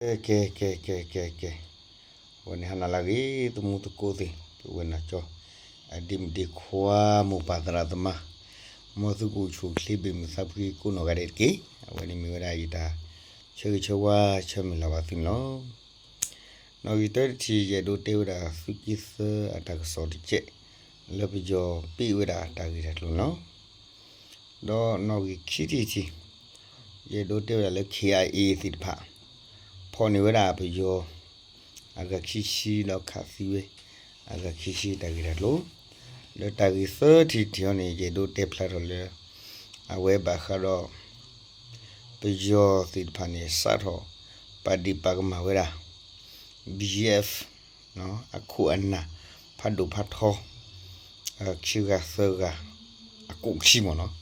ကဲ ကဲ ကဲ ကဲ ကဲ ကဲ, အဝဲန့ၣ်ဟါနၤလၢအဂ့ၤ သမူသကိးသ့ၣ် ပုၢ်ဝဲၢ်နီၢ်ကၠီ အဒ့မုၣ်ဒ့ခွါ မိၢ်ပၢ်သရၣ်သမါ မ်သုကအိၣ်ဆူၣ်အိၣ်ချ့ ဘၣ်မုာ်သးဖှံကိးနီၢ်ဂၤဒဲးတက့ၢ်. အဝဲန့ၣ်မ့ၢ်ဝဲဒၣ်ယတၢ်ဆၢဂ့ၤဆၢဝါ ဆၢမုၢ်လၢ်ဘၣ်သုန့ၣ်လီၤ. နီၣ်ဂံၢ်တၢတထံၣ် ယအဲၣ်ဒိးတဲဝဲဒၣ်သုးက့သၢအတၢ်ကစီၣ်တကဲး လၢပယီၤပ့ၢ်ဝဲဒၣ်တၢ်ဂ့ၢ်တၢ်ကျိၤန့ၣ်လီၤ. ဒီးနီၣ်ဂံၢ်ခံထံၣ်တထံၣ် ယအဲၣ်ဒိးတဲဝဲဒၣ်လၢ ခ့ၣ်အါအ့ သ့ၣ်တဖၣ် ဖီၣ်န့ၢ်ဝဲဒၣ်ပယီၤ အဂၤခံဆံ ဒီးခးသံဝဲ အဂၤခံဆံတၢ်ဂ့ၢ်တၢ်ကျိၤ, ဒီးတၢ်ဂ့ၢ်သၢထံၣ်တထံၣ်အံၤန့ၣ် ယအဲၣ်ဒိးတဲဖျါထီၣ်လၢ အဝဲဘၣ်ဃးဒီး ပယီၤသ့ၣ်တဖၣ်န့ၣ် စးထီၣ်ပာ်ဒ့ၣ်ပာ်ကမၣ်ဝဲဒၣ် BGF အခိၣ်အနၢ် ဖးဒိၣ်ဖးထီ ခံဂၤသၢဂၤ အကိးခံမ့ၢ်နီၤ.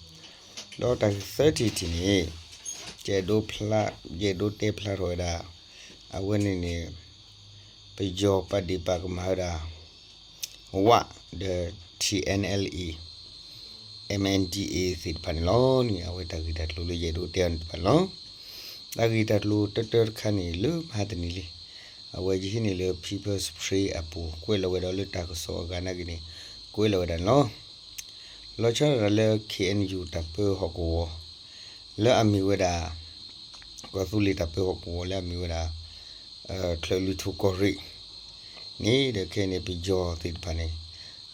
ဒီးတၢ်ဂ့ၢ်သၢထံၣ်တထံၣ်န့ၣ် ယအဲၣ်ဒိးဖျါ ယအဲၣ်ဒိးတဲဖျါထီၣ်ဝဲဒၣ် အဝဲန့ၣ်န့ၣ် ပယီၤပာ်ဒ့ၣ်ပာ်ကမၣ်ဝဲဒၣ် ဝ ဒီး ထံၣ်အဲၣ်အဲၣ်အ့ MNDAA သ့ၣ်တဖၣ်န့ၣ်လီၤန့ၣ် အဝဲတၢ်ဂ့ၢ်တၢ်ကျိၤလၢယအဲၣ်ဒိးတဲအီၤန့ၣ်တဖၣ်န့ၣ်လီၤ. တၢ်ဂ့ၢ်တၢ်ကျိၤတၢတၢတခါန့ၣ် လၢမဟါတနံၤလံ အဝဲယဟံးန့ၢ်လၢ People's Spring အပူၤ ကွဲးလီၤဝဲဒီးလၢတၢ်ကစီၣ်အဂၤနာ်က့န့ၣ် ကွဲးလီၤဝဲဒၣ်န့ၣ်လီၤ. လီၤဆီဒၣ်တၢ်လၢ KNU တၢ်ပၢဟီၣ်ကဝီၤ လၢအမ့ၢ်ဝဲဒၣ် ကီၢ်သူလ့ၤတၢ်ပၢဟီၣ်ကဝီၤလၢအမ့ၢ်ဝဲဒၣ် ချၢၣ်လွံၢ်ထူၣ်ကီၢ်ရ့ၣ်န့ၣ် ဒီးခဲအံၤန့ၣ် ပယီၤသ့ၣ်တဖၣ်န့ၣ်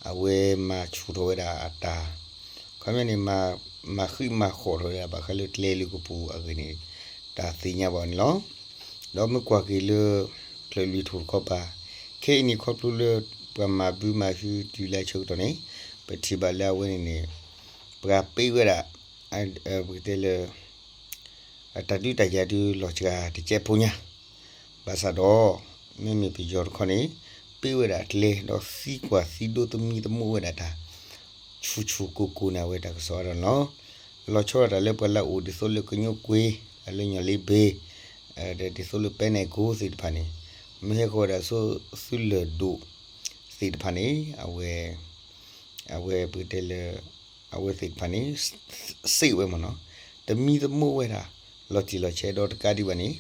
အဝဲမၤဆူၣ်ထီၣ်ဝဲဒၣ်အတၢ် ခီပညီန့ၣ် မၤဃံးမၤဃီၣ်ထီၣ်ဝဲဒၣ်ဘၣ်ဃးလၢကျဲလၢကပူၤအဂ့ၢ်န့ၣ် တၢ်သ့ၣ်ညါဘၣ်န့ၣ်လီၤ. ဒီးမ့ၢ်ကွၢ်က့ၤလၢ ချၢၣ်လွံၢ်ထူၣ်တခီပၤ ခဲအံၤန့ၣ် ခီဖျိလၢ ပှၤမၤဘုမၤဟုတုၤလၢအဆၢကတီၢ်န့ၣ် ပထံၣ်ဘၣ်လၢအဝဲန့ၣ်န့ၣ် ပှၤပ့ၢ်ဝဲဒၣ် ပကတဲလၢ တၢ်ဒုးတၢ်ယၤဒုး လီၤစှၤတကဲးဖိညါ, ဘၣ်ဆၣ်ဒီး မ့မ့ၢ်ပယီၤတခီန့ၣ် ပ့ၢ်ဝဲဒၣ်ကျဲ ဒီးသံကွၢ်သံဒိးသမံသမိးဝဲဒၣ်တၢ် ဆူၣ်ဆူၣ်ကိၢ်ကိၢ်န့ၣ် အဝဲတၢ်ကစီၣ်အါထီၣ်န့ၣ်လီၤ. လီၤဆီဒၣ်တၢ်လၢပှၤလၢအအိၣ်ဒ်သိးလၢကညိကွ့ လၢညိၣ်လ့ဘ့ ဒီးဒ်သိးလၢပဲနဲၣ်ကိသ့ၣ်တဖၣ်န့ၣ် မ့ၢ်ဟဲဃီၤဝဲဒၣ်ဆူသုးလၢၢ်ဒိၣ်သ့ၣ်တဖၣ်န့ၣ် အဝဲ အဝဲပကတဲလၢ အဝဲသ့ၣ်တဖၣ်န့ၣ် စ့ၢ်ဝဲမ့ၢ်နီၤ သမံသမိးဝဲဒၣ် လီၤတံၢ်လီၤဆဲးဒီးတကးဒံးဘၣ်န့ၣ်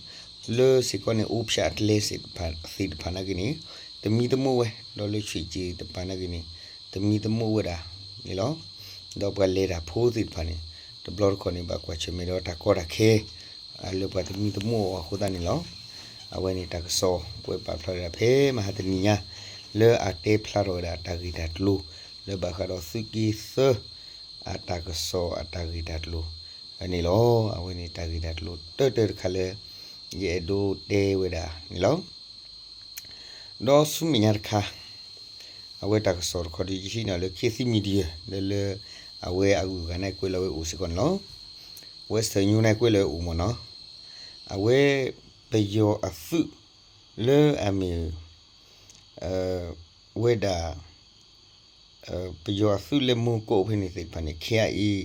လၢစ့ၢ်ကီးန့ၣ် အိၣ်ဖျဲၣ်အကျဲသ့ၣ်တဖၣ်နာ်က့န့ၣ် သမံသမိးဝဲ ဒီးလၢဆံးစ့ၣ်တဖၣ်နာ်က့န့ၣ် သမံသမိးဝဲဒၣ်န့ၣ်လီၤ. ဒီးပှၤလဲၤတၢ်ဖိသ့ၣ်တဖၣ်န့ၣ် တဘျီတခီၣ်န့ၣ် ဘၣ်ကွၢ်ဆၢၣ်မဲာ်ဒီးတၢ်ကီတၢ်ခဲ လၢပှၤသမံသမိးအီၤအဃိသတးန့ၣ်လီၤ. အဝဲန့ၣ်တၢ်ကစီၣ်ကွဲးပာ်ဖျါဝဲဒၣ်ဖဲမဟါတနံၤညါ လၢအတဲဖျါထီၣ်ဝဲဒၣ်တၢ်ဂ့ၢ်တၢ်ကျိၤ လၢဘၣ်ဃးဒီးသုးက့သၢ အတၢ်ကစီၣ်အတၢ်ဂ့ၢ်တၢ်ကျိၤန့ၣ်လီၤ. အဝဲန့ၣ်တၢ်ဂ့ၢ်တၢ်ကျိၤတၢတၢတခါလၢ ယအဲၣ်ဒိးတဲဝဲဒၣ်န့ၣ်လီၤ. ဒီးဆူမဲာ်ညါတခါ အဝဲတၢ်ကစီၣ်တခီဒ်ယဟံးန့ၢ်လၢ ခေတ်သစ် Media လၢလၢ အဝဲအဂုၤအဂၤန့ၣ်ကွဲးလီၤဝဲအိၣ်စ့ၢ်ကီးန့ၣ်လီၤ. Western News န့ၣ်ကွဲးလီၤဝဲအိၣ်မ့ၢ်နီၤ အဝဲ ပယီၤအသုး လၢအမ့ၢ် ဝဲဒၣ် ပယီၤအသုးလၢမူကီၢ်ဖဲန့ၣ်သ့ၣ်တဖၣ်န့ၣ် ခ့ၣ်အါအ့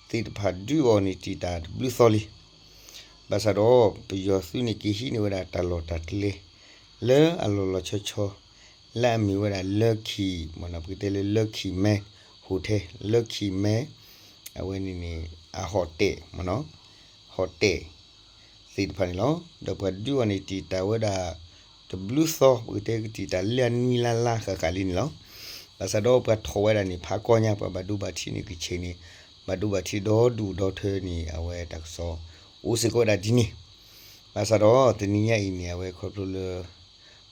သ့ၣ်တဖၣ်ဒုးအီၤန့ၣ်တံာ်တာ်တဘျုးသီလံ. ဘၣ်ဆၣ်ဒီး ပယီၤသုးန့ၣ် က့ၤဟံးန့ၢ်ဝဲဒၣ်တၢ်လီၢ်တၢ်ကျဲ လၢအလီၤလီၤဆီဆီ လၢအမ့ၢ်ဝဲဒၣ် Lucky မ့ၢ်နီၤ ပကတဲလၢ Lucky Man Hotel Lucky Man အဝဲန့ၣ်န့ၣ် အဟီၣ်တဲၣ်မ့ၢ်နီၤ ဟီၣ်တဲၣ် သ့ၣ်တဖၣ်န့ၣ်လီၤ. ဒီးပှၤဒုးအီၤန့ၣ်တံာ်တာ်ဝဲဒၣ် တဘျုးသီ ပကတဲကတံာ်တာ်လၢအနွံလါလါဃၣ်ဃၣ်လံန့ၣ်လီၤ. ဘၣ်ဆၣ်ဒီးပှၤထီၣ်ဝဲဒၣ်န့ၣ် ဖးကီညါ ပှၤဘၣ်ဒိဘၣ်ထံးန့ၣ်ကဆဲးန့ၣ် ဘၣ်ဒိဘၣ်ထံးဒီဒူၣ်ဒီထၢန့ၣ် အဝဲတၢ်ကစီၣ်အိၣ်စ့ၢ်ကီးဝဲဒၣ်ဒ်န့ၣ်. ဘၣ်ဆၣ်ဒီးတနံၤညါအံၤန့ၣ် အဝဲခီဖျိလၢ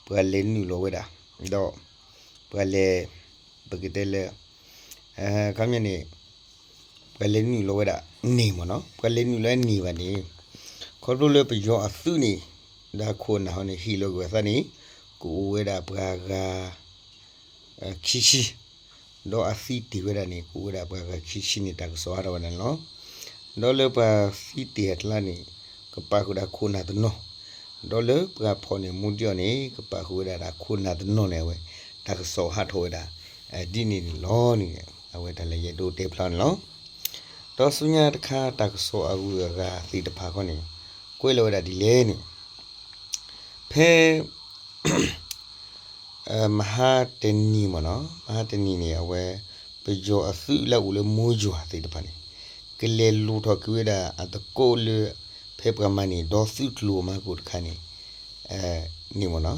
ပှၤလဲၤနုာ်လီၤဝဲဒၣ် ဒီး ပှၤလဲၤ ပကတဲလၢ ခီပညီန့ၣ် ပှၤလဲၤနုာ်လီၤဝဲဒၣ်န့ၣ်မ့ၢ်နီၤ ပှၤလဲၤနုာ်လီၤန့ၣ်ဘၣ်န့ၣ် ခီဖျိလၢပယီၤအသုးန့ၣ် ဒီးခိၣ်နၢ်ဟီန့ၣ် ဟ့ၣ်လီၤကွံာ်အသးန့ၣ် ကအိၣ်ဝဲဒၣ်ပှၤဂၤ ခံဆံ ဒီးအသံတ့ၢ်ဝဲဒၣ်န့ၣ် ကအိၣ်ဝဲဒၣ်ပှၤဂၤခံဆံန့ၣ် တၢ်ကစီၣ်ဟးထီၣ်ဝဲဒၣ်န့ၣ်လီၤ. ဒီးလၢပှၤသံတ့ၢ်အကျါန့ၣ် ကပာ်ဃုာ်ဒၣ်ခိၣ်နၢ်တနီၤ ဒီးလၢပှၤဖီၣ်န့ၢ်မူဒံးအီၤန့ၣ် ကပာ်ဃုာ်ဝဲဒၣ်တၢ်ခိၣ်နၢ်တနီၤန့ၣ် အဝဲ တၢ်ကစီၣ်ဟးထီၣ်ဝဲဒၣ် ဒ်န့ၣ်န့ၣ်လီၤန့ၣ် အဝဲတၢ်လၢယအဲၣ်ဒိးတဲဖျါန့ၣ်လီၤ. ဒီးဆူညါတခါတၢ်ကစီၣ်အဂုၤအဂၤသ့ၣ်တဖၣ်ခီန့ၣ် ကွဲးလီၤဝဲဒၣ်ဒ်လဲၣ်န့ၣ် ဖဲ မဟါတနံၤမ့ၢ်နီၤ မဟါတနံၤန့ၣ် အဝဲ ပယီၤအသုးလၢအအိၣ်လၢမိယွၤသ့ၣ်တဖၣ်န့ၣ် ကလဲၤလူၤထီၣ်က့ၤဝဲဒၣ်အသကိးလၢ ဖဲပှၤမၤန့ၢ်ဒီးသုးကျိၤအမၤကိၣ်တခါန့ၣ် န့ၣ်မ့ၢ်နီၤ.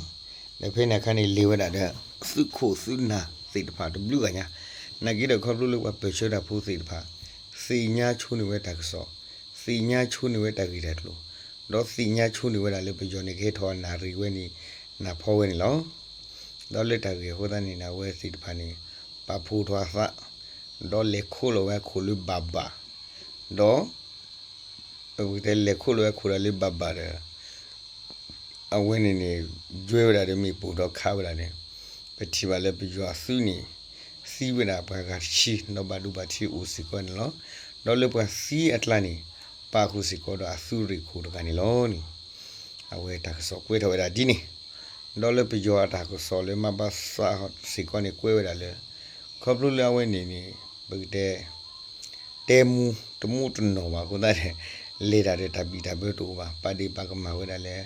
ဒီးဖဲန့ၣ်အခါန့ၣ် လဲၤဝဲဒၣ်ဒီး သုးခိၣ်သုးနၢ်သ့ၣ်တဖၣ်တဘျုးဂၤညါ, နာ်က့ဒီးခီဖျိလၢပှၤပၢၢ်ဆၢတၢ်ဖိသ့ၣ်တဖၣ် သ့ၣ်ညါဆိန့ၢ်ဝဲတၢ်ကစီၣ်, သ့ၣ်ညါဆိန့ၢ်ဝဲတၢ်ဂ့ၢ်တၢ်ကျိၤ, ဒီးသ့ၣ်ညါဆိန့ၢ်ဝဲဒၣ်လၢပယီၤန့ၣ်ကဟဲထီၣ်နၣ်ရံၣ်ဝဲန့ၣ် နၢ်ဖီဝဲန့ၣ်လီၤ. ဒီးလၢတၢ်ဂ့ၢ်အဃိသတးန့ၣ် အဝဲသ့ၣ်တဖၣ်န့ၣ် ပာ်ဖှိၣ်ထီၣ်အသး, ဒီးလဲၤခိးလီၤဝဲအခိၣ်လၢဘၣ်ဘၣ်, ဒီး ပကတဲလဲၤခိးလီၤဝဲအခိၣ်ဒီးလၢဘၣ်ဘၣ်ဒီး အဝဲန့ၣ်န့ၣ် ယွဲဝဲဒၣ်ဒီးမ့ၣ်ပိၢ်ဒီးခးဝဲဒၣ်န့ၣ်, ပထံၣ်ဘၣ်လၢပယီၤအသုးန့ၣ် သံဝဲဒၣ်ပှၤဂၤတဆံ ဒီးဘၣ်ဒိဘၣ်ထံးအိၣ်စ့ၢ်ကီးန့ၣ်လီၤ. ဒီးလၢပှၤသံအကျါန့ၣ် ပာ်ဃုာ်စ့ၢ်ကီးဒီးအသုးရ့ၣ်ခိၣ်တဂၤန့ၣ်လီၤန့ၣ် အဝဲတၢ်ကစီၣ်ကွဲးထီၣ်ဝဲဒၣ်ဒ်န့ၣ်, ဒီးလၢပယီၤအတၢ်ကစီၣ်လၢမၤဘၣ်သးစ့ၢ်ကီးန့ၣ် ကွဲးဝဲဒၣ်လၢ ခီဖျိလၢအဝဲန့ၣ်န့ၣ် ပကတဲ တဲမူတမူတနီၢ်ဘၣ်အဃိသတးန့ၣ် လဲၤတၢ်ဒီးတၢ်ဘံၣ်တၢ်ဘၢတအိၣ်ဘၣ်, ပာ်ဒ့ၣ်ပာ်ကမၣ်ဝဲဒၣ်လၢ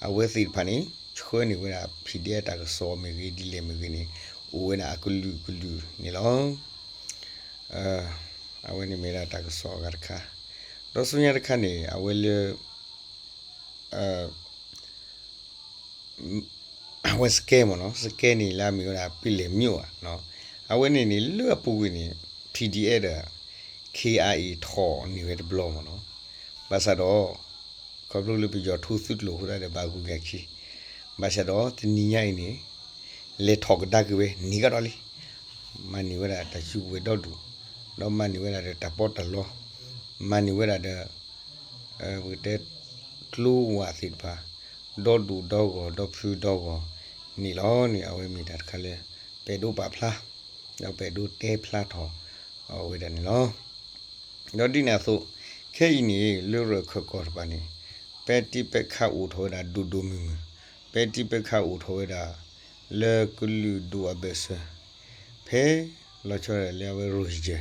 အဝဲသ့ၣ်တဖၣ်န့ၣ် ဆှၢန့ၢ်ဝဲဒၣ် PDF တၢ်ကစီၣ်မ့ၢ်ဂ့ၤ ဒ်လဲၣ်မ့ၢ်ဂ့ၤန့ၣ် အိၣ်ဝဲဒၣ်အကလုာ်ကလုာ်န့ၣ်လီၤ. အဝဲန့ၣ်မ့ၢ်ဒၣ်တၢ်ကစီၣ်အဂၤတခါ, ဒီးဆူညါတခါန့ၣ် အဝဲလၢ အဝဲစကဲမ့ၢ်နီၤ, စကဲန့ၣ်လၢအမ့ၢ်ဝဲဒၣ် ပလဲၣ်မၠိၣ်ဧါ, အဝဲန့ၣ်န့ၣ် လၢအပူၤကွံာ်န့ၣ် PDF ဒီး KIA ထီၣ်န့ၢ်ဝဲတဘျီမ့ၢ်နီၤ, ဘၣ်ဆၣ်ဒီး ခီဖျိလၢပယီၤထူသုတလိာ်အဃိသတးဒီးဘၣ်ဂုၤဂၤခံ, ဘၣ်ဆၣ်ဒီးတနံၤညါအံၤန့ၣ် လဲၤထီၣ်ကဒါက့ၤဝဲန့ၢ်ကဒီးလံ, မၤန့ၢ်ဝဲဒၣ်တၢ်စုကဝဲၤဒီဒူၣ်, ဒီးမၤန့ၢ်ဝဲဒၣ်ဒီးတၢ်ပီးတၢ်လီ, မၤန့ၢ်ဝဲဒၣ်ဒီး ပကတဲ ကျိဝးသ့ၣ်တဖၣ် ဒီဒူၣ်ဒီဂီၢ် ဒီဖုဒီဂီၢ်န့ၣ်လီၤန့ၣ် အဝဲမ့ၢ်တၢ်တခါလၢ ပအဲၣ်ဒိးပာ်ဖျါ ဒီးပအဲၣ်ဒိးတဲဖျါထီၣ်အဝဲဒၣ်န့ၣ်လီၤ. ဒီးဒ်န့ၣ်အသိး ခဲအံၤန့ၣ် လၢရၢၢ်ခၢၣ်ကီၢ်တဖၣ်န့ၣ် ပဲတံပဲခးအိၣ်ထီၣ်ဝဲဒၣ်ဒိၣ်ဒိၣ်မုၢ်မုၢ်, ပဲတံပဲခးအိၣ်ထီၣ်ဝဲဒၣ် လၢကလုာ်ဒူၣ်အဘၢၣ်စၢၤ ဖဲလီၤဆီဒၣ်တၢ်လၢအဝဲ Rohingya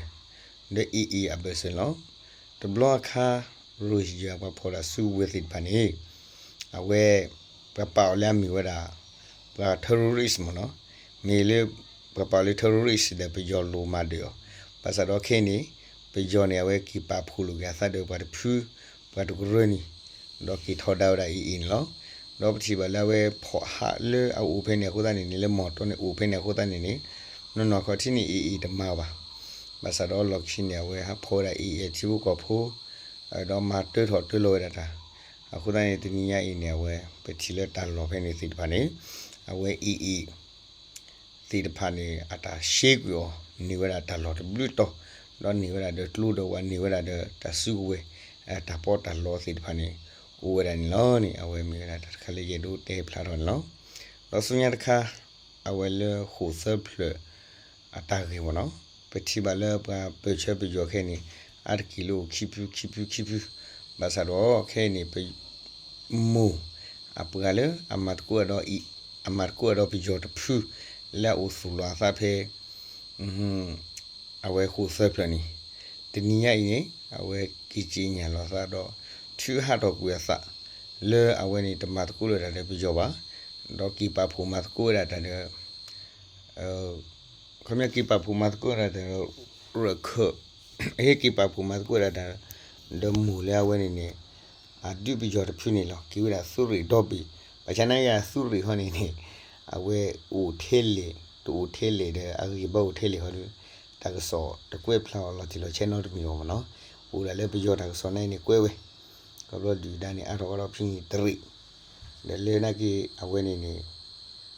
ဒီး AA အဘၢၣ်စၢၤန့ၣ်လီၤ. တဘျီအခါ Rohingya ပှၤဖီၣ်တၢ်စုကဝဲၤသ့ၣ်တဖၣ်န့ၣ် အဝဲ ပှၤပာ်အီၤလၢအမ့ၢ်ဝဲဒၣ် ပှၤ terrorist မ့ၢ်နီၤ, မ့ၢ်လၢ ပှၤပာ်အီၤလၢ terrorist ဒီးပယီၤလိၣ်မၤဒၢးအီၤ, ဘၣ်ဆၣ်ဒီးခဲအံၤန့ၣ် ပယီၤန့ၣ် အဝဲက့ၤပာ်ဖှိၣ်လိာ်က့ၤအသးဒီးပှၤတဖု ပှၤတကရၢန့ၣ် ဒီးက့ၤထီဒါဝဲဒၣ် AA န့ၣ်လီၤ. ဒီးပထံၣ်ဘၣ်လၢအဝဲဖီၣ်ဟးလၢအအိၣ်ဖဲန့ၣ်အဃိသတးန့ၣ်န့ၣ် လၢမီၢ်တီန့ၣ်အိၣ်ဖဲန့ၣ်အဃိသတးန့ၣ်န့ၣ် နီၢ်နီၢ်ခီၣ်ထံးန့ၣ် AA တမၤအီၤဘၣ်. ဘၣ်ဆၣ်ဒီးလီၢ်ခံန့ၣ် အဝဲဟးဖီၣ်ဝဲဒၣ် AA အထံဖိကီၢ်ဖိ ဒီးမၤတၢထီၣ်တၢလီၤဝဲဒၣ်တၢ်, အဃိသတးန့ၣ် တနံၤညါအံၤန့ၣ် အဝဲ ပထံၣ်လၢတၢ်လီၢ်ဖဲန့ၣ်သ့ၣ်တဖၣ်န့ၣ် အဝဲ AA သ့ၣ်တဖၣ်န့ၣ် အတၢ်ရှဲကွံာ်အီၤ န့ၢ်ဝဲဒၣ်တၢ်လီၢ်တဘျုးတီၤ, ဒီးန့ၢ်ဝဲဒၣ်ဒီးကျိဒီးဝး န့ၢ်ဝဲဒၣ်ဒီးတၢ်စုကဝဲၤ တၢ်ပီးတၢ်လီသ့ၣ်တဖၣ်န့ၣ် အိၣ်ဝဲဒၣ်န့ၣ်လီၤန့ၣ် အဝဲမ့ၢ်ဝဲဒၣ်တၢ်တခါလၢယအဲၣ်ဒိးတဲဖျါထီၣ်န့ၣ်လီၤ. ဒီးဆူညါတခါ အဝဲလၢဃိာ်သၢဖျၢၣ် အတၢ်ဂ့ၢ်မ့ၢ်နီၤ, ပထံၣ်ဘၣ်လၢပှၤပၢၢ်ဆၢပယီၤခဲအံၤန့ၣ် အါတက့ၢ်လၢအိၣ်ခံဖုခံဖုခံဖု, ဘၣ်ဆၣ်ဒီးခဲအံၤန့ၣ် ပ မိၢ်အပှၤလၢအမၤသကိးဒီး အမၤသကိးဒီးပယီၤတဖု လၢအအိၣ်သူၣ်လီၤအသးဖဲ အဝဲဃိာ်သၢဖျၢၣ်န့ၣ် တနံၤညါအံၤန့ၣ် အဝဲက့ၤစံၣ်ညီၣ်လီၤသးဒီး ထုးဟးထီၣ်ကွံာ်အသး လၢအဝဲန့ၣ်တမၤသကိးလၢၤတၢ်ဒီးပယီၤဘၣ်, ဒီးက့ၤပာ်ဖှိၣ်မၤသကိးဝဲဒၣ်တၢ်ဒီး ခီပညီက့ၤပာ်ဖှိၣ်မၤသကိးဝဲဒၣ်တၢ်ဒီး ရၢၢ်ခၢၣ်, ဟ့ၣ်က့ၤပာ်ဖှိၣ်မၤသကိးဝဲဒၣ်တၢ် ဒီးမိၢ်လၢအဝဲန့ၣ်န့ၣ် အဒုးပယီၤတဖုန့ၣ်လီၤ. က့ၤဝဲဒၣ်သုးရ့ၣ်ဒီဘ့ၣ်, ဘၣ်ဆၣ်နာ်က့သုးရ့ၣ်ဟီန့ၣ်န့ၣ် အဝဲအိၣ်ထဲလဲၣ် တအိၣ်ထဲလဲၣ်ဒီး အဂံၢ်ဘါအိၣ်ထဲလဲၣ်ဟီဒီး တၢ်ကစီၣ်တကွဲးဖျါအီၤလီၤတံၢ်လီၤဆဲးနီတမံၤအီၤမ့ၢ်နီၤ. အိၣ်ဒၣ်လၢပယီၤတၢ်ကစီၣ်နာ်က့န့ၣ်ကွဲးဝဲ ခီဖျိဒုၣ်ဒါန့ၣ် အါထီၣ်ကဒီးဖဲန့ၣ်တရ့ၣ်, ဒီးလၢနာ်က့အဝဲန့ၣ်န့ၣ်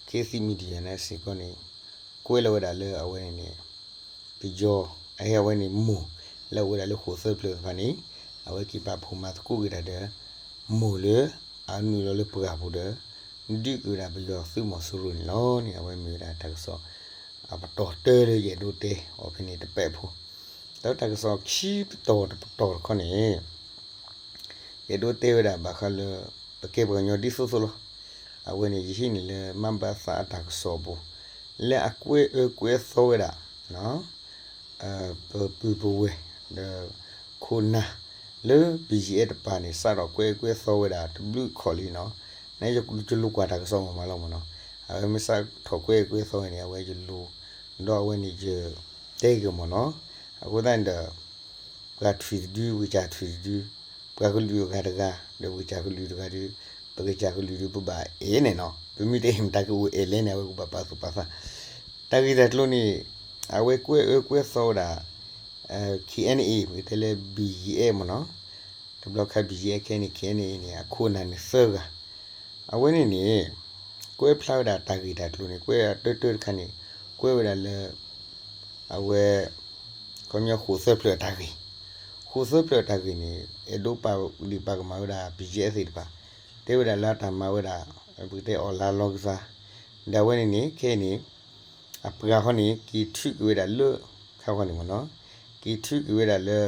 ခ့သံ media န့ၣ်စ့ၢ်ကီးန့ၣ် ကွဲးလီၤဝဲဒၣ်လၢအဝဲန့ၣ်န့ၣ် ပယီၤ အဟဲအဝဲန့ၣ်မိၢ် လၢအအိၣ်ဝဲဒၣ်လၢဃိာ်သၢဖျၢၣ်တဖၣ်န့ၣ် အဝဲက့ၤပာ်ဖှိၣ်မၤသကိးက့ၤတၢ်ဒီး မိၢ်လၢအနုာ်လီၤလၢပှၢ်ပူၤဒီး ဒုးက့ၤဝဲဒၣ်ပယီၤသုးမီၤစိရိၤန့ၣ်လီၤန့ၣ် အဝဲမ့ၢ်ဝဲဒၣ်တၢ်ကစီၣ် အပတီၢ်တၢလၢယအဲၣ်ဒိးတဲအီၤဖဲန့ၣ်တပဲာ်ဖိ, ဒီးတၢ်ကစီၣ်ခံပတီၢ်တပတီၢ်တခီန့ၣ် ယအဲၣ်ဒိးတဲဝဲဒၣ်ဘၣ်ဃးလၢ ပကဲပှၤကညီဒ်သိးသိးလီၤ. အဝဲန့ၣ်ယဟံးန့ၢ်လၢမၤဘၣ်သးအတၢ်ကစီၣ်အပူၤ လၢအကွဲးအၢကွဲးသီဝဲဒၣ် ပပုၢ်ပဝဲၢ် ဒီး ခိၣ်နၢ် လၢ BGF တပၤန့ၣ် စးထီၣ်ကွဲးအၢကွဲးသီဝဲဒၣ်တဘျုးခီၣ်လံနီၤ. နယလိၤကွၢ်တၢ်ကစီၣ်မ့ၢ်မးလီၤမ့ၢ်နီၤ. အဝဲမ့ၢ်စးထီၣ်ကွဲးအၢကွဲးသီဝဲန့ၣ် အဝဲယလိၤ ဒီးအဝဲန့ၣ်ယ တဲက့ၤမ့ၢ်နီၤ. အဃိသတးန့ၣ်ဒီး ပှၤထွံၣ်တဒု ဝံၢ်စၢ်ထွံၣ်တဒု ပှၤကလုာ်အဂၤတဂၤ ဒီးဝံၢ်စၢ်ကလုာ်တဂၤဒီး ပကစၢ်ကလုာ်ဒုးပဘၣ်အဲၣ်န့ၣ်နီၤ, ပမ့ၢ်တအဲၣ်မတၤကအိၣ်အဲၣ်လဲၣ်န့ၣ် အဝဲကဘၣ်ပာ်သူၣ်ပာ်သး, တၢ်ဂ့ၢ်တၢ်ကျိၤန့ၣ် အဝဲကွဲးအၢကွဲးသီဝဲဒၣ် KNA ပကတဲလၢ BGF မ့ၢ်နီၤ, တဘျီခါ BGF ခဲအံၤန့ၣ် KNA န့ၣ် အခိၣ်အနၢ်န့ၣ်သၢဂၤ, အဝဲန့ၣ်န့ၣ် ကွဲးဖျါဝဲဒၣ်တၢ်ဂ့ၢ်တၢ်ကျိၤန့ၣ် ကွဲးတၢတၢတခါန့ၣ် ကွဲးဝဲဒၣ်လၢ အဝဲ ခီပညီဃိာ်သၢဖျၢၣ်အတၢ်ဂ့ၢ်, ဃိာ်သၢဖျၢၣ်အတၢ်ဂ့ၢ်န့ၣ် အဲၣ်ဒိးပာ်ဒံးပာ်ကမၣ်ဝဲဒၣ် BGF သ့ၣ်တဖၣ်, တဲဝဲဒၣ်လၢအတၢ်မၤဝဲဒၣ် ပကတဲအီၣ်လါလီကစၢ်, ဒီးအဝဲန့ၣ်န့ၣ် ခဲအံၤန့ၣ် အပှၤဃီန့ၣ် က့ၤထုးက့ၤဝဲဒၣ်လၢ ခါဃီန့ၣ်မ့ၢ်နီၤ, က့ၤထုးက့ၤဝဲဒၣ်လၢ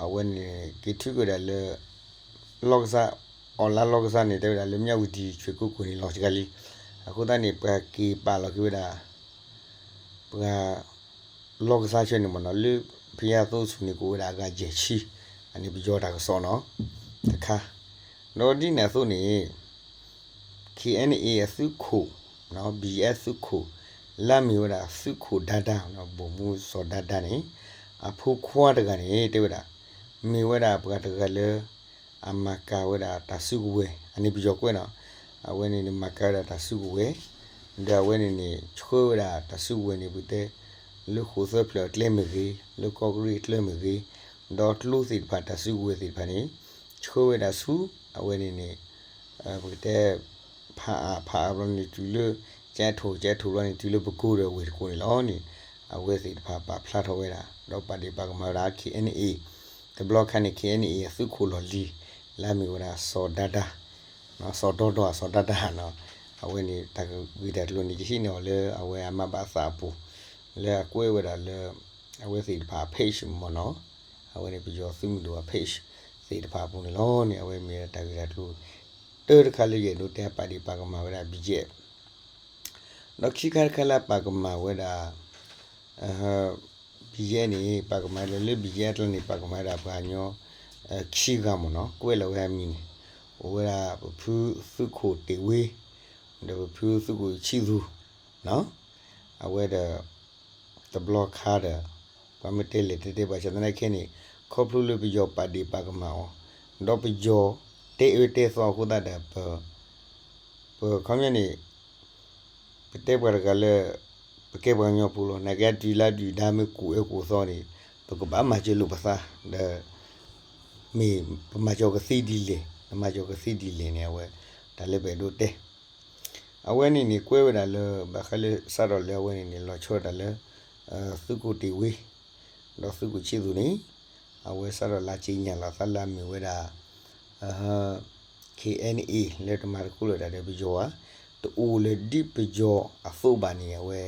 အဝဲန့ၣ် က့ၤထုးက့ၤဝဲဒၣ်လၢ လီကစၢ်, အီၣ်လါလီကစၢ်န့ၣ် တဲဝဲဒၣ်လၢ မၠၣ်ဝတံၣ် ရွှေကုက္ကိုန့ၣ် လီၤစှၤလံ, အဃိသတးန့ၣ် ပှၤက့ၤပာ်လီၤက့ၤဝဲဒၣ် ပှၤ လီကစၢ်ဆၢန့ၣ်မ့ၢ်နီၤ လၢ ဘုရားသုံးဆူ န့ၣ် ကအိၣ်ဝဲဒၣ်အဂၤယဲၢ်ဆံ, အန့ၣ်ပယီၤတၢ်ကစီၣ်နီၤ, တခါ, ဒီးဒ်န့ၣ်အသိးန့ၣ် KNA အသုးခိၣ်, BGF သုးခိၣ်, လၢအမ့ၢ်ဝဲဒၣ်သုးခိၣ်ဒါဒါ, ဗိုလ်မှူးစီၤဒါဒါန့ၣ် အဖိခွါတဂၤန့ၣ် တဲဝဲဒၣ် မ့ၢ်ဝဲဒၣ်ပှၤတဂၤလၢ အမၤကၤဝဲဒၣ်တၢ်စုကဝဲၤ, အန့ၣ်ပယီၤကွဲးနီၤ, အဝဲန့ၣ်န့ၣ် မၤကၤဝဲဒၣ်တၢ်စုကဝဲၤ, ဒီးအဝဲန့ၣ်န့ၣ် ဆှၢဝဲဒၣ်တၢ်စုကဝဲၤန့ၣ် ပကတဲ လၢဃိာ်သၢဖျၢၣ်အကျဲမ့ၢ်ဂ့ၤ, လၢကီၢ်ကရံၣ်အကျဲမ့ၢ်ဂ့ၤ, ဒီးကျိသ့ၣ်တဖၣ် တၢ်စုကဝဲၤသ့ၣ်တဖၣ်န့ၣ် ဆှၢဝဲဒၣ်ဆူ အဝဲန့ၣ်န့ၣ် ပကတဲ ဖးအါဖးအါဘျီန့ၣ် တုၤလၢ ကဲထိၣ်ကဲထိၣ်ဘျီန့ၣ် တုၤလၢပကိဒီးဝ့ၢ်တကိးန့ၣ်လီၤန့ၣ် အဝဲသ့ၣ်တဖၣ်ပာ်ဖျါထီၣ်ဝဲဒၣ် ဒီးပာ်ဒ့ၣ်ပာ်ကမၣ်ဝဲဒၣ် KNA, တဘျီခါန့ၣ် KNA အသုးခိၣ်လီၢ်လံၤ လၢအမ့ၢ်ဝဲဒၣ်စီၤဒါဒါ, စီၤဒီဒီ စီၤဒါဒါနီၤ, အဝဲန့ၣ် တၢ်ဂ့ၢ်တၢ်ကျိၤန့ၣ် ယဟံးန့ၢ်အီၤလၢအဝဲအမၤဘၣ်သးအပူၤ လၢအကွဲးဝဲဒၣ်လၢ အဝဲသ့ၣ်တဖၣ်အ page မ့ၢ်နီၤ, အဝဲန့ၣ်ပယီၤသုးမုၢ်ဒိၣ်အ page သ့ၣ်တဖၣ်အပူၤန့ၣ်လီၤန့ၣ် အဝဲမ့ၢ်ဝဲဒၣ်တၢ်ဂ့ၢ်တၢ်ကျိၤ တၢတခါလၢယအဲၣ်ဒိးတဲပာ်ဒ့ၣ်ပာ်ကမၣ်ဝဲဒၣ် BGF, ဒီးခံခါတခါလၢအပာ်ကမၣ်ဝဲဒၣ် BGF န့ၣ် ပာ်ကမၣ်လၢ လၢ BGF အကျါန့ၣ် ပာ်ကမၣ်ဝဲဒၣ်ပှၤကညီ ခံဂၤမ့ၢ်နီၤ, ကွဲးလီၤဝဲအမံၤန့ၣ် အိၣ်ဝဲဒၣ်ပဖုသုးခိၣ်တ့ၢ်ဝ့ ဒီးပဖုသုးခိၣ်ဆံးသူၣ် အဝဲဒီး တဘျီခါဒီး ပှၤမ့ၢ်တဲလဲၣ်တဲတဲဘၣ်ဆၣ်သနာ်က့န့ၣ် ခီဖျိလၢပယီၤပာ်ဒ့ၣ်ပာ်ကမၣ်အီၤ ဒီးပယီၤတဲအၢတဲသီအဃိသတးဒီး ပ ပခီပညီန့ၣ် ပတဲပှၤတဂၤလၢ ပကဲပှၤကညီဖိလီၤ, နာ်က့တုၤလၢဒုၣ်ဒါမ့ၢ်ကူၣ်အၢကူၣ်သီန့ၣ် ပကဘၣ်မၤစၢၤလိာ်ပသး ဒီး မ့ၢ်ပမၤစၢၤကသ့ဒ်လဲၣ်, ပမၤစၢၤကသ့ဒ်လဲၣ်န့ၣ် အဝဲ တၢ်လၢပအဲၣ်ဒိးတဲ အဝဲန့ၣ်န့ၣ် ကွဲးဝဲဒၣ်လၢ ဘၣ်ဃးလၢစးထီၣ်လၢအဝဲန့ၣ်န့ၣ် လီၤဆီဒၣ်တၢ်လၢ သုးခိၣ်တ့ၢ်ဝ့ ဒီးသုးခိၣ်ဆံးသူၣ်န့ၣ် အဝဲစးထီၣ်လၢက့ညၣ်လီၤသးလၢအမ့ၢ်ဝဲဒၣ် KNA လၢတမၤသကိးလိာ်တၢ်ဒီးပယီၤဧါ, တအိၣ်လၢဒ်ပယီၤအသိးဘၣ်န့ၣ် အဝဲ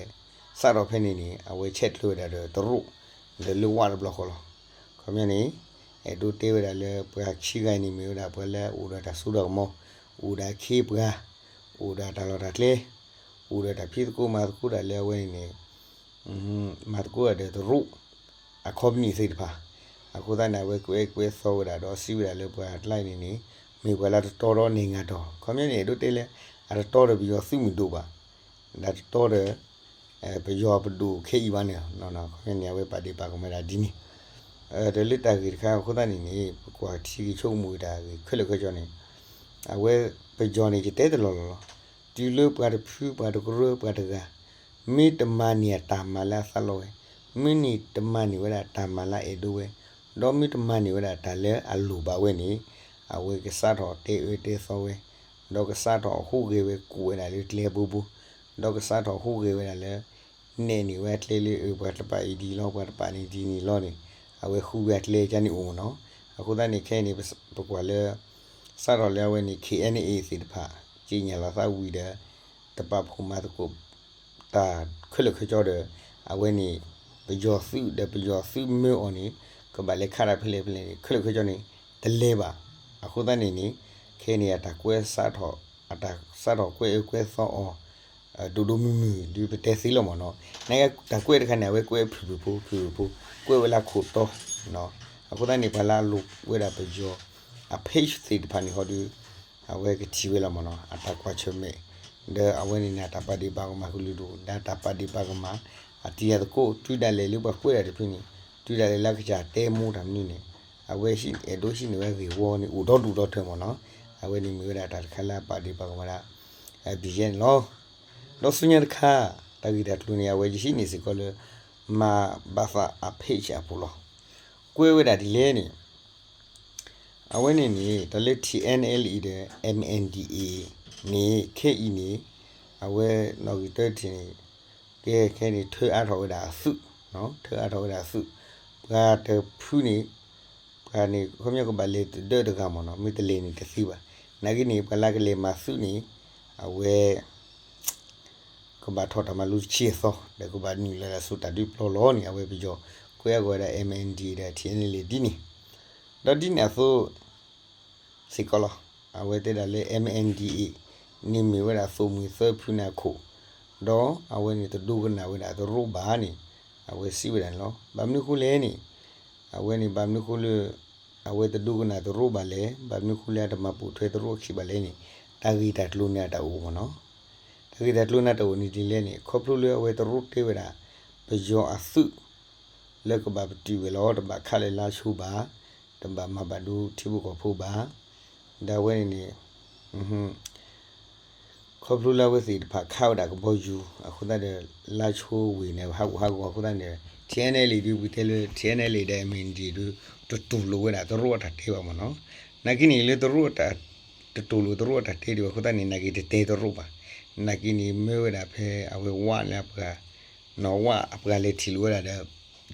စးထီၣ်ဖဲန့ၣ်န့ၣ် အဝဲဆဲးကျိးဝဲဒၣ်ဒီးတရူး ဒီးလၢဝးတဘျီဃီလီၤ. ခီပညီန့ၣ် အဲၣ်ဒိးတဲဝဲဒၣ်လၢပှၤခံဂၤအံၤန့ၣ်မ့ၢ်ဝဲဒၣ်ပှၤလၢအအိၣ်ဒီးတၢ်စိတၢ်ကမီၤ, အိၣ်ဒီးအခ့အပှၤ, အိၣ်ဒီးတၢ်လီၢ်တၢ်ကျဲ, အိၣ်ဒီးတၢ်ဖံးသကိးမၤသကိးတၢ်လၢအဝဲန့ၣ်န့ၣ် မၤသကိးတၢ်ဒီးတရူး အ company သ့ၣ်တဖၣ်, အဃိသတးန့ၣ် အဝဲကွဲးကွဲးသီဝဲဒၣ်ဒီးစံးဝဲဒၣ်လၢပှၤအကျါအံၤန့ၣ်န့ၣ် မ့ၢ်ပှၤလၢတတီဒီးန့ၢ်ငါတီၤ, ခီပညီန့ၣ် အဲၣ်ဒိးတဲလၢ အတတီဒီးပယီၤသုးမုၢ်ဒိၣ်ဘၣ်, ဒီးတတီဒီး ပယီၤပဒိၣ်ခဲအံၤဘၣ်န့ၣ်, ခီပညီန့ၣ် အဝဲပာ်ဒ့ၣ်ပာ်ကမၣ်ဒၣ်ဒ်န့ၣ် ဒီးလၢတၢ်ဂ့ၢ်တခါအဃိသတးန့ၣ်န့ၣ် ပကွၢ်ထံဂ့ၤဆိကမိၣ်ဂ့ၤတၢ်ဂ့ၢ်ခဲလၢာ်ခဲဆ့န့ၣ် အဝဲပယီၤန့ၣ် ယတဲတလီၢ်လီၢ်လီၤ. တုၤလၢပှၤတဖုပှၤတကရၢပှၤတဂၤ မ့ၢ်တမၤန့ၢ်အတၢ်မၤလၢအသးလီဝဲ, မ့ၢ်န့ၣ်တမၤန့ၢ်ဝဲဒၣ်တၢ်မၤလၢအအဲၣ်ဒိးဝဲ, ဒီးမ့ၢ်တမၤန့ၢ်ဝဲဒၣ်တၢ်လၢအလိၣ်ဘၣ်ဝဲန့ၣ် အဝဲကစးထီၣ်တဲအၢတဲသီဝဲ, ဒီးကစးထီၣ်ဟူးဂဲၤဝဲကူၣ်ဝဲဒၣ်လၢကျဲဘိဘိ, ဒီးကစးထီၣ်ဟူးဂဲၤဝဲဒၣ်လၢ နဲၣ်န့ၢ်ဝဲအကျဲလၢ အၢ ပှၤတပာ်အံၤဒ်လီၤ ပှၤတပာ်န့ၣ်ဒ်န့ၣ်လီၤန့ၣ် အဝဲဃုဝဲအကျဲကန့ၣ်အိၣ်မ့ၢ်နီၤ. အဃိသတးန့ၣ် ခဲအံၤန့ၣ် ပကွၢ်လၢ စးထီၣ်လၢအဝဲန့ၣ် KNA သ့ၣ်တဖၣ် က့ညၣ်လီၤသးဝံၤဒီး တပာ်ဖှိၣ်မၤသကိး တၢ်ခဲလၢာ်ခဲဆ့ဒီး အဝဲန့ၣ် ပယီၤသုးဒီးပယီၤသုးမၢအီၤန့ၣ် ကဘၣ်လဲၤခးတၢ်ဖဲလဲၣ်ဖဲလဲၣ်န့ၣ် ခဲလၢာ်ခဲဆ့န့ၣ် တလဲၤဘၣ်. အဃိသတးန့ၣ်န့ၣ် ခဲအံၤန့ၣ် အတၢ်ကွဲးစးထီၣ် အတၢ်စးထီၣ်ကွဲးအၢကွဲးသီအီၤ ဒိၣ်ဒိၣ်မုၢ်မုၢ် ဒ်ပတဲသ့လီၤမ့ၢ်နီၤ. နကတၢ်ကွဲးတခါန့ၣ် အဝဲကွဲးဖုၣ်ဖုၣ်ဖိ ဖုၣ်ဖုၣ်ဖိ ကွဲးဝဲလၢခိၣ်တီ. အဃိသတးန့ၣ် ပှၤလၢအလိၣ်ဝဲဒၣ်ပယီၤ အ page သ့ၣ်တဖၣ်န့ၣ်ဟီဒီး အဝဲကထံၣ်ဝဲလီၤမ့ၢ်နီၤ အတၢ်ကွၢ်ဆၢၣ်မဲာ်, ဒီးအဝဲန့ၣ်န့ၣ် အတၢ်ပာ်ဒ့ၣ်ပာ်ကမၣ်ကလုာ်ဒူၣ် ဒီးတၢ်ပာ်ဒ့ၣ်ပာ်ကမၣ် အတံၤအသကိး တုၤဒၣ်လဲာ်လၢပှၤကွဲးတၢ်တဖုန့ၣ် တုၤဒၣ်လဲာ်လၢကစၢ်တဲမိၢ်တၢ်မနုၤန့ၣ် အဝဲအဲၣ်ဒိးဟံးန့ၢ်ဝဲဂ့ၢ်ဝီန့ၣ် အိၣ်ဒီဒူၣ်ဒီထၢမ့ၢ်နီၤ. အဝဲန့ၣ်မ့ၢ်ဝဲဒၣ်တၢ်တခါလၢအပာ်ဒ့ၣ်ပာ်ကမၣ်ဒၣ် BGF န့ၣ်လီၤ. ဒီးဆူညါတခါ တၢ်ဂ့ၢ်တၢ်ကျိၤန့ၣ် အဝဲယဟံးန့ၢ်စ့ၢ်ကီးလၢ မၤဘၣ်သးအ page အပူၤလီၤ. ကွဲးဝဲဒၣ်ဒ်လဲၣ်န့ၣ် အဝဲန့ၣ်န့ၣ် တၢ်လၢ TNLA ဒီး MNDAA န့ၣ် ခဲအံၤန့ၣ် အဝဲနီၣ်ဂံၢ်တၢတထံၣ်န့ၣ် ကဲခဲန့ၣ် ထၢအါထီၣ်ဝဲဒၣ်အသုး, ထၢအါထီၣ်ဝဲဒၣ်အသုး, ပှၤတဖုန့ၣ် ပှၤန့ၣ် ခီပညီကဘၣ်လဲၤတဒၢတဂၤမ့ၢ်နီၤ, မ့ၢ်တလဲၤန့ၣ်တသ့ဘၣ်. နာ်က့န့ၣ် ပှၤလၢကလဲၤမၤသုးန့ၣ် အဝဲ ကဘၣ်ထီၣ်တၢ်မၤလိတဆံအသီ, ဒီးကဘၣ်နုာ်လီၤဒၣ်ဆူတၢ်ဒုးပျီလီၤန့ၣ် အဝဲပယီၤကွဲးအဂီၢ်ဝဲဒၣ် MNDAA ဒီး TNLA ဒ်န့ၣ်, ဒီးဒ်န့ၣ်အသိး စ့ၢ်ကီးလီၤ. အဝဲတဲဒၣ်လၢ MNDAA န့ၣ်မ့ၢ်ဝဲဒၣ်သိၣ်မှံၤသၢဖုန့ၣ်အခိၣ်, ဒီးအဝဲန့ၣ်တဒိကနၣ်ဝဲဒၣ်တရူးဘၣ်န့ၣ် အဝဲစံးဝဲဒၣ်န့ၣ်လီၤ. ဘၣ်မနုၤဃိလဲၣ်န့ၣ် အဝဲန့ၣ်ဘၣ်မနုၤဃိလၢ အဝဲတဒိကနၣ်တရူးဘၣ်လဲၣ်, ဘၣ်မနုၤဃိလၢအတမၤပိာ်ထွဲတရူးအခံဘၣ်လဲၣ်န့ၣ် တၢ်ဂ့ၢ်တၢ်ကျိၤန့ၣ်အတၢ်အိၣ်မ့ၢ်နီၤ. တၢ်ဂ့ၢ်တၢ်ကျိၤန့ၣ်အတၢ်အိၣ်န့ၣ်ဒ်လဲၣ်န့ၣ် ခီဖျိလၢအဝဲတရူးတဲဝဲဒၣ် ပယီၤအသုး လၢကဘၣ်ပတုာ်ဝဲလီၤ, တဘၣ်ခးလၢလါဆိဘၣ်, တဘၣ်မၤဘၣ်ဒိထံဖိကီၢ်ဖိဘၣ်. ဒီးအဝဲန့ၣ်န့ၣ် ခီဖျိလၢအဝဲသ့ၣ်တဖၣ်ခးဝဲဒၣ်ကဘီယူၤအဃိသတးဒီး လါဆိဝ့ၢ်န့ၣ် ဟးဂူာ်ဟးဂီၤအဃိသတးန့ၣ် TNLA ဒုးပကတဲလၢ TNLA ဒီး MNDAA ဒုး တတူၢ်လိာ်ဝဲဒၣ်တရူးအတၢ်တဲဘၣ်မ့ၢ်နီၤ. နာ်က့န့ၣ်လၢတရူးအတၢ် တတူၢ်လိာ်တရူးအတၢ်တဲဒံးဘၣ်အဃိသတးန့ၣ် နာ်က့တတဲတရူးဘၣ်. နာ်က့န့ၣ်မၢဝဲဒၣ်ဖဲအဝဲဝးလၢအပှၤ နီၢ်ဝးအပှၤလဲၤထံၣ်လိာ်ဝဲဒၣ်ဒီး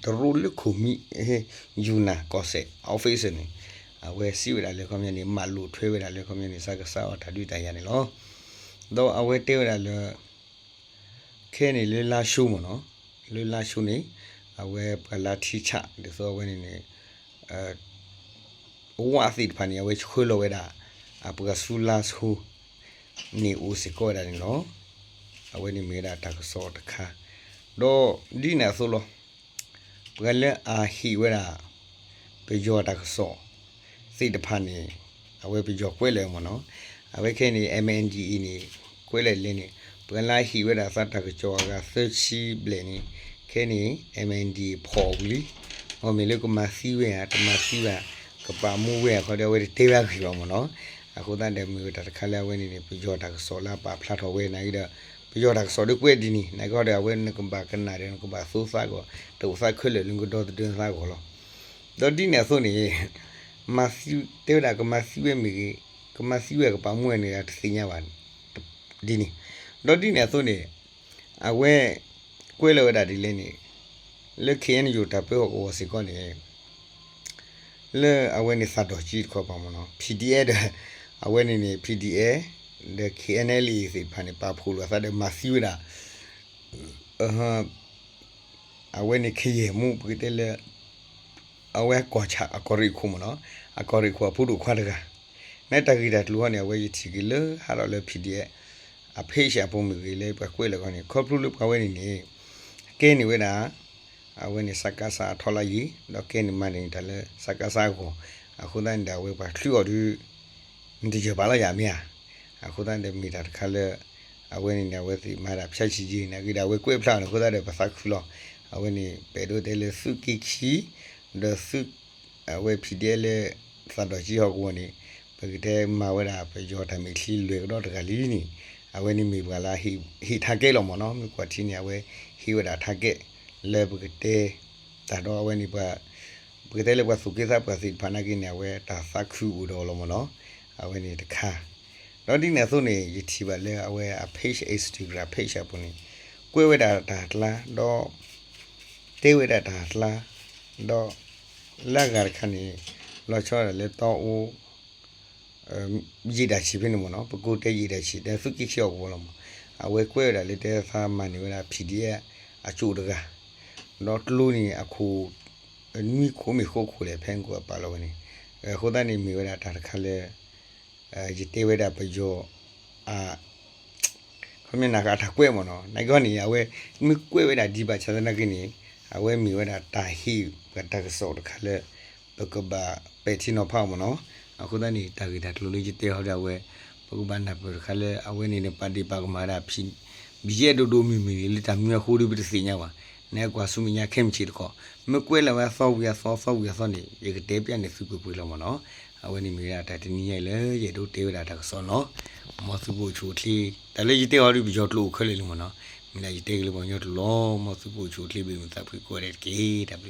တရူးလၢခိၣ်မံ ယူနၢ်ကီၢ်စဲၣ် officer န့ၣ် အဝဲစံးဝဲဒၣ်လၢခီပညီန့ၣ် မၤလိာ်ထွဲဝဲဒၣ်လၢခီပညီန့ၣ် စကစ အတၢ်ဒုးတၢ်ယၤန့ၣ်လီၤ. ဒီးအဝဲတဲဝဲဒၣ်လၢ ခဲန့ၣ်လၢလါၡိမ့ၢ်နီၤ, လၢလါၡိန့ၣ် အဝဲပှၤလၢထံဆး ဒ်သိးအဝဲန့ၣ်န့ၣ် ဝးသ့ၣ်တဖၣ်န့ၣ် အဝဲဆှၢလီၤဝဲဒၣ် အပှၤဆူလါၡိန့ၣ်အိၣ်စ့ၢ်ကီးဝဲဒၣ်န့ၣ်လီၤ. အဝဲန့ၣ်မ့ၢ်ဝဲဒၣ်တၢ်ကစီၣ်တခါ, ဒီးဒ်န့ၣ်အသိးလီၤ. ပှၤလၢအဟ့ၣ်ဝဲဒၣ် ပယီၤတၢ်ကစီၣ်သ့ၣ်တဖၣ်န့ၣ် အဝဲပယီၤကွဲးလၢာ်မ့ၢ်နီၤ, အဝဲခဲန့ၣ် MNDAA န့ၣ် ကွဲးလၢာ်လဲၣ်န့ၣ် ပှၤလၢအဟ့ၣ်ဝဲဒၣ်သးတၢ်ကစီၣ်အဂၤသၢဆံဘျဲၣ်န့ၣ် ခဲန့ၣ် MNDAA ဖီၣ်အီၤဝံၤလံ. အမ့ၢ်လၢကမၤသံဝဲဧါ တမၤသံဝဲဧါ ကပာ်မူဝဲဧါခီဒီး အဝဲတတဲဘၣ်ဂ့ၢ်ဘၣ်မ့ၢ်နီၤ. အဃိသတးဒီးမ့ၢ်ဝဲတၢ်တခါလၢအဝဲန့ၣ်န့ၣ် ပယီၤတၢ်ကစီၣ်လၢအပာ်ဖျါထီၣ်ဝဲနာ်က့ဒီး ပယီၤတၢ်ကစီၣ်ဒုးကွဲးဒ်န့ၣ် နာ်က့ဒီး အဝဲနကဘၣ်ကနၣ်ဒီး နကဘၣ်သိသးကီး တအိၣ်သးခဲလၢာ်လၢနကဒီသဒၢသးကီးလီၤ. ဒီးဒ်န့ၣ်အသိးန့ၣ် မၤသံ တဲဝဲဒၣ်ကမၤသံဝဲမ့ၢ်ဂ့ၤ ကမၤသံဝဲကပာ်မူဝဲန့ၣ် တသ့ၣ်ညါဘၣ် ဒ်န့ၣ်. ဒီးဒ်န့ၣ်အသိးန့ၣ် အဝဲ ကွဲးလီၤဝဲဒၣ်ဒ်လဲၣ်န့ၣ် လၢ KNU တၢ်ပၢဟီၣ်ကဝီၤစ့ၢ်ကီးန့ၣ် လၢအဝဲန့ၣ်သးဒီၣ်ကံတခီပၤမ့ၢ်နီၤ PDF ဒီး အဝဲန့ၣ်န့ၣ် PDF ဒီး KNLA သ့ၣ်တဖၣ်န့ၣ် ပာ်ဖှိၣ်လိာ်အသးဒီးမၤသံဝဲဒၣ် အဝဲန့ၣ် ခယဲၢ်မူ ပကတဲလၢ အဝဲကီၢ်ဆၣ်အကီၢ်ရ့ၣ်ခိၣ်မ့ၢ်နီၤ အကီၢ်ရ့ၣ်ခိၣ်အဖိဒိၣ်ခွါတဂၤ နတၢ်ဂ့ၢ်တၢ်ကျိၤဟီန့ၣ် အဝဲယထံၣ်က့ၤလၢဟးထီၣ်လၢ PDF အ page အဖိမ့ၢ်ဂ့ၤလၢပှၤကွဲးလၢာ်ခီန့ၣ် ခီဖျိလၢပှၤဝဲန့ၣ်န့ၣ် ကဲန့ၢ်ဝဲဒၣ် အဝဲန့ၣ် စကစ အထီလါယံၤ ဒီးကဲန့ၢ်မၤန့ၢ်တၢ်လၢ စကစ အဂီၢ် အဃိသတးန့ၣ်ဒီး အဝဲပှၤချုးအီၤဒုး နတယၢၢ်ဘၣ်လီၤယၤမ့ၢ်ဧါ. အဃိသတးန့ၣ်ဒီးမ့ၢ်တၢ်တခါလၢ အဝဲန့ၣ်န့ၣ် အဝဲသ့ၣ်မၤဒၣ်ဖၠၣ်ဆံးက့ၤ နာ်က့ဒီး အဝဲကွဲးဖျါအီၤန့ၣ် အဃိသတးဒီးပသးခုလီၤ. အဝဲန့ၣ် ပအဲၣ်ဒိးတဲလၢသုးက့ခံ ဒီးသုး အဝဲ PDF လၢ သးဒီၣ်ကံဟီၣ်ကဝီၤန့ၣ် ပကတဲမၤဝဲဒၣ်ပယီၤတၢ်မဲာ်ချံလွဲၢ်ကဒီးတဂၤလံန့ၣ် အဝဲန့ၣ်မ့ၢ်ပှၤလၢဟ့ၣ်ထါကဲလီၤမ့ၢ်နီၤ မ့ၢ်ကွၢ်ထံန့ၣ် အဝဲဟ့ၣ်ဝဲဒၣ်ထါကဲ လၢပကတဲ တၢ်ဒီးအဝဲန့ၣ်ပှၤ ပကတဲလၢပှၤသူၣ်က့သးပှၢ်သ့ၣ်တဖၣ်နာ်က့န့ၣ် အဝဲတၢ်သးခုအိၣ်ဒီးလီၤမ့ၢ်နီၤ အဝဲန့ၣ်တခါ ဒီးဒ်န့ၣ်အသိးန့ၣ် ယထံၣ်ဘၣ်လၢအဝဲအ page Instagram page အပူၤန့ၣ် ကွဲးဝဲဒၣ်တၢ်ကျါ ဒီး တဲဝဲဒၣ်တၢ်ကျါ ဒီး လၢအဂၤတခါန့ၣ် လီၤဆီဒၣ်လၢတီအူ ယံာ်တၢ်ဆံးဖဲန့ၣ်မ့ၢ်နီၤ ပကိးတဲယံာ်တၢ်ဆံး တဲသုးက့ခံအီၣ်ကဝီၤလီၤမး အဝဲကွဲးဝဲဒၣ်လၢတဲသးမၤန့ၢ်ဝဲဒၣ် PDF အကၠိၣ်တဂၤ ဒီးကျိန့ၣ်အခိၣ် နွံခိၣ်မ့ၢ်ဃိခိၣ်လဲၣ် ဖဲနကိးအပာ်လီၤဝဲန့ၣ် အဃိသတးန့ၣ်မ့ၢ်ဝဲဒၣ်တၢ်တခါလၢ ယတဲဝဲဒၣ်ပယီၤ အ ခီပညီနၢ်က့အတၢ်ကွဲးမ့ၢ်နီၤ နာ်က့န့ၣ် အဝဲ မ့ၢ်ကွဲးဝဲဒၣ်ဒ်ဘၣ်ဆၣ်သနာ်က့န့ၣ် အဝဲမ့ၢ်ဝဲဒၣ်တၢ်ဟ့ၣ်ပှၤတၢ်ကစီၣ်တခါလၢ ပကဘၣ်ပဲာ်ထံနီၤဖးအီၤမ့ၢ်နီၤ အဃိသတးန့ၣ် တၢ်ဂ့ၢ်တၢ်ကျိၤလၢယတဲဟီဒီးအဝဲ ပကဘၣ်နၢ်ပၢၢ်တခါလၢအဝဲန့ၣ်န့ၣ် ပာ်ဒ့ၣ်ပာ်ကမၣ်ဝဲဒၣ် ဘံယဲၢ်ဒိၣ်ဒိၣ်မုၢ်မုၢ်လၢတၢ်မနုၤအဃိဒီးပတသ့ၣ်ညါဘၣ် နကွၢ်ဆူမဲာ်ညါခဲမုၢ်ဆ့ၣ်တခီ မ့ၢ်ကွဲးလီၤဝဲအသီဝံၤအသီ သီဝံၤအသီန့ၣ် ယကတဲပျဲန့ၢ်သုပှဲၤပှဲၤလီၤမ့ၢ်နီၤ အဝဲန့ၣ်မ့ၢ်ဝဲဒၣ်တၢ်တနံၤညါအံၤလၢယအဲၣ်ဒိးတဲဝဲဒၣ်တၢ်ကစီၣ်လီၤ. မ်သုကအိၣ်ဆူၣ်အိၣ်ချ့, တၢ်လၢယတဲအီၤဒုးပယီၤကျိာ်အိၣ်ခဲလၢာ်လံမ့ၢ်နီၤ, မ့ၢ်ဒၣ်ယတဲက့ၤလၢပှၤကညီကျိာ်လီၤ. မ်သုကအိၣ်ဆူၣ်အိၣ်ချ့ဘၣ်မုာ်သးဖှံကိးဂၤဒဲးတက့ၢ်. တၢ်ဘျုး